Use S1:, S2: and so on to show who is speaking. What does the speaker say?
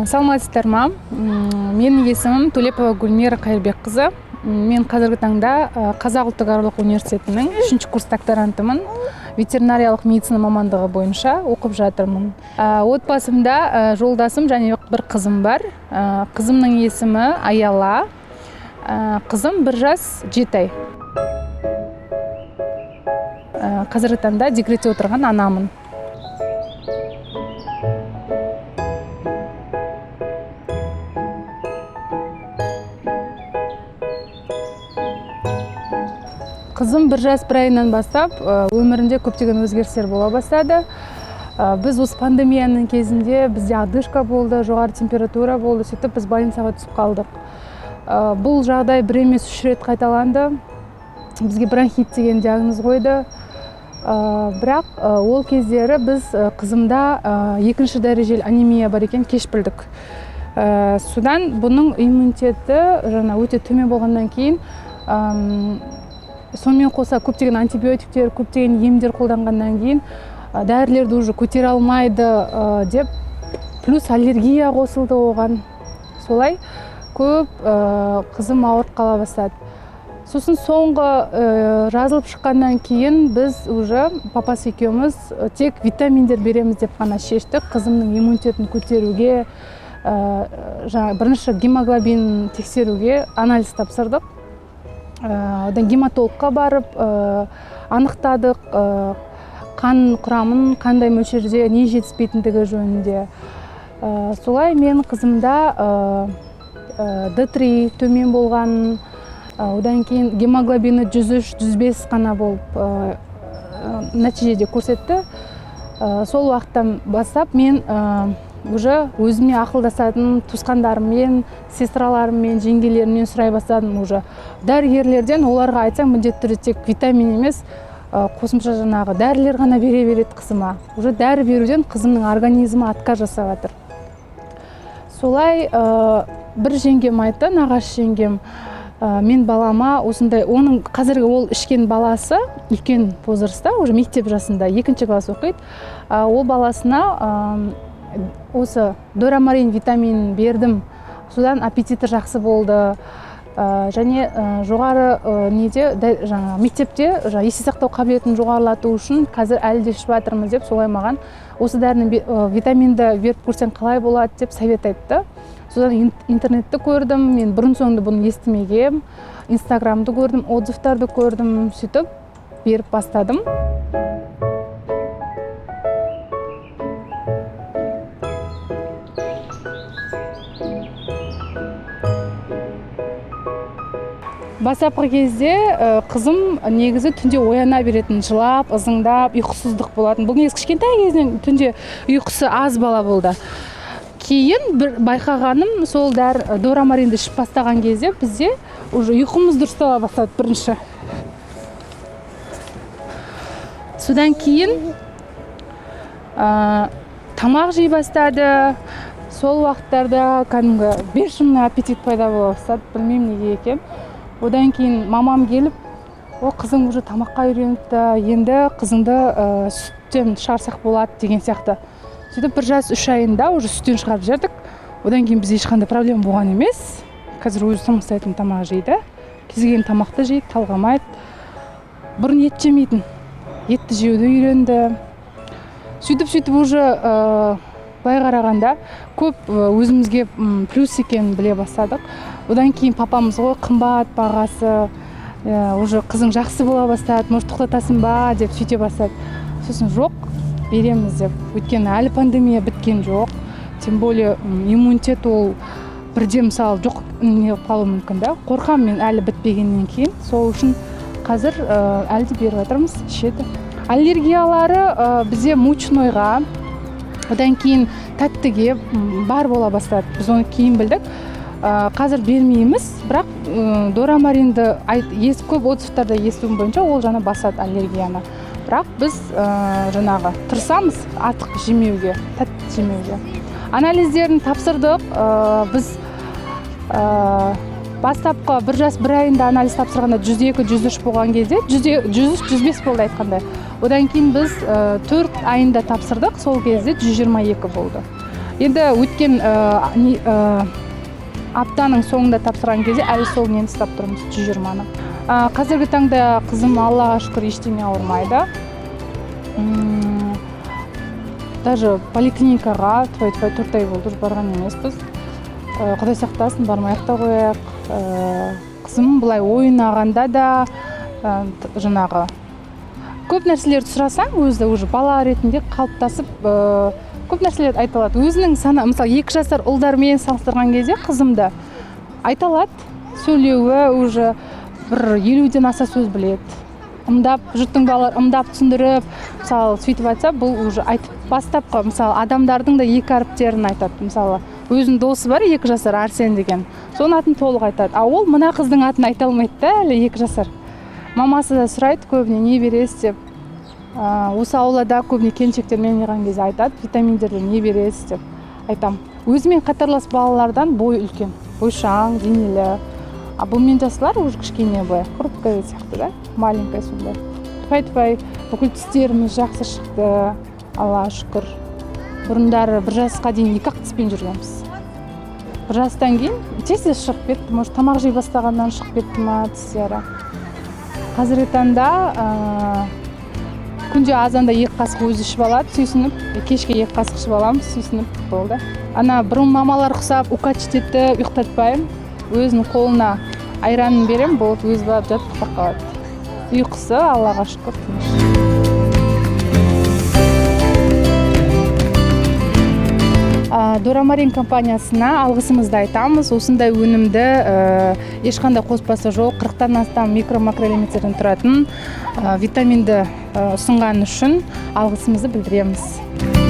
S1: Саламатсыздар ма? Менің есімім Төлепова Гүлмира Қайырбекқызы. Мен қазіргі таңда Қазақ ұлттық аграрлық университетінің 3 курс докторантымын. Ветеринариялық медицина мамандығы бойынша оқып жатырмын. Отбасымда жолдасым және бір қызым бар. Қызымның есімі Аяла. Қызым 1 жас 7 ай. Қазіргі таңда декретте отырған анамын. Қызым 1 жас 1 айынан бастап өмірінде көптеген өзгерістер бола бастады. Біз осы пандемияның кезінде бізде одышка болды, жоғары температура болды, сөйтіп біз больницаға түсіп қалдық. Бұл жағдай бір емес 3 рет қайталанды. Бізге бронхит деген диагноз қойды. Бірақ ол кездері біз қызымда 2-ші дәрежелі анемия бар екен кеш білдік. Содан бұның иммунитеті жаңа өте төмен болғаннан кейін, сонымен қоса көптеген антибиотиктер, көптеген емдер қолданғаннан кейін дәрілерді уже көтере алмайды деп, плюс аллергия қосылды оған. Солай көп қызым ауырып қала бастады. Сосын соңғы жазылып шыққаннан кейін біз уже папасы екеуміз тек витаминдер береміз деп қана шештік. Қызымның иммунитетін көтеруге, жаңа бірінші гемоглобин тексеруге анализ тапсырдық. Одан гематологқа барып анықтадық, қан құрамын қандай мөлшерде не жетіспейтіндігі жөнінде. Солай мен қызымда Д3 төмен болған, одан кейін гемоглобині 103-105 қана болып нәтижеде көрсетті. Сол уақыттан бастап мен уже өзіме ақылдасатын туысқандарыммен, сестраларыммен, жеңгелерімнен сұрай бастадым уже. Дәрігерлерден оларға айтсаң, міндетті түрде тек витамин емес, қосымша жаңағы дәрілер ғана бере береді қызыма. Уже дәрі беруден қызымның организмі отказ жасап жатыр. Солай бір жеңгем айтты, нағашы жеңгем, мен балама осындай, оның қазіргі ол ішкен баласы үлкен возрастта, уже мектеп жасында, 2 класс оқиды. Ол баласына осы дорамарин витаминін бердім, содан аппетиті жақсы болды. Және жоғары неде, жаңа мектепте есте сақтау қабілетін жоғарылату үшін қазір әлі де ішіп жатырмыз деп, солай маған осы дәріні витаминді беріп көрсең қалай болады деп совет айтты. Содан интернетті көрдім, мен бұрын соңды бұны естімегем, инстаграмды көрдім, отзывтарды көрдім, сөйтіп беріп бастадым. Бастапқы кезде қызым негізі түнде ояна беретін, жылап, ызыңдап, ұйқысыздық болатын. Бұл негізі кішкентай кезінен түнде ұйқысы аз бала болды. Кейін бір байқағаным, сол дәрі дорамаринді ішіп бастаған кезде бізде уже ұйқымыз дұрыстала бастады бірінші. Содан кейін тамақ жей бастады. Сол уақыттарда кәдімгі бешеный аппетит пайда бола бастады, білмеймін неге екен. Одан кейін мамам келіп, о, қызың уже тамаққа үйреніпті, енді қызыңды сүттен шығарсақ болады деген сияқты. Сөйтіп 1 жас 3 айында уже сүттен шығарып жібердік. Одан кейін бізде ешқандай проблема болған емес. Қазір өзі самостоятельно тамақ жейді, кез келген тамақты жейді, талғамайды. Бұрын ет жемейтін, етті жеуді үйренді. Сөйтіп уже былай қарағанда көп өзімізге плюс екенін біле бастадық. Одан кейін папамыз ғой, қымбат бағасы, уже қызың жақсы бола бастады, может тоқтатасың ба деп сөйте бастады. Сосын жоқ, береміз деп. Өйткені әлі пандемия біткен жоқ, тем более иммунитет ол бірде мысалы жоқ не болып қалуы мүмкін да. Қорқамын мен әлі бітпегеннен кейін. Сол үшін қазір әлі де беріп жатырмыз, ішеді. Аллергиялары бізде мучнойға, одан кейін тәттіге бар бола бастады. Біз оны кейін білдік. Қазір бермейміз, бірақ дорамаринді көп отзывтарда естуім бойынша ол жаңа басады аллергияны. Бірақ біз жаңағы тырысамыз артық жемеуге, тәтті жемеуге. Анализдерін тапсырдық. Біз Бастапқы 1 жас 1 айында анализ тапсырғанда 102-103 болған кезде, 103-105 болды айтқанда. Одан кейін біз 4 айында тапсырдық, сол кезде 122 болды. Енді өткен аптаның соңында тапсырған кезде әлі сол нені ұстап тұрмыз, 120-ны. Қазіргі таңда қызым Аллаға шүкір ештеңе ауырмайды. Даже поликлиникаға тфай-тфай 4 ай болды, уже барған емеспіз. Құдай сақтасын, бармай ақ та қояйық. Қызым былай ойнағанда да, жаңағы көп нәрселерді сұрасаң, өзі уже бала ретінде қалыптасып, көп нәрселерді айта алады. Өзінің сана, мысалы, 2 жасар ұлдармен салыстырған кезде қызымды айта алады, сөйлеуі уже бір 50-ден аса сөз біледі. Ымдап, жұрттың балалары ымдап түсіндіріп, мысалы, сөйтіп айтса, бұл уже айтып бастапқы, мысалы, адамдардың да 2 әріптерін айтады. Мысалы, өзінің досы бар 2 жасар Арсен деген, соның атын толық айтады. А ол мына қыздың атын айта алмайды да әлі 2 жасар. Мамасы да сұрайды көбіне, не бересіз деп. Осы аулада көбіне келіншектермен ойнаған кезде айтады, витаминдерді не бересіз деп айтам. Өзімен қатарлас балалардан бой үлкен, бойшаң, денелі. А бұнымен жасылар уже кішкене былай хрупкая сияқты да, маленькая сондай. Тфай-тфай, бүкіл тістеріміз жақсы шықты, Аллаға шүкір. Бұрындары 1 жасқа дейін 2 ақ тіспен жүргенбіз. 1 жастан кейін тез-тез шығып кетті, может, тамақ жей бастағаннан шығып кетті ма тістері. Қазіргі таңда күнде азанда 2 қасық өзі ішіп алады, сүйсініп, кешке 2 қасық ішіп аламыз, сүйсініп болды. Ана бұрын мамалар ұқсап укачивать етіп ұйықтатпаймын. Өзінің қолына айранын беремін, болды, өзі барып жатып ұйықтап қалады. Ұйқысы Аллаға шүкір тыныш. Дорамарин компаниясына алғысымызды айтамыз. Осындай өнімді, ешқандай қоспасы жоқ, 40-тан астам микро-макроэлементтерден тұратын, витаминді, ұсынған үшін алғысымызды білдіреміз.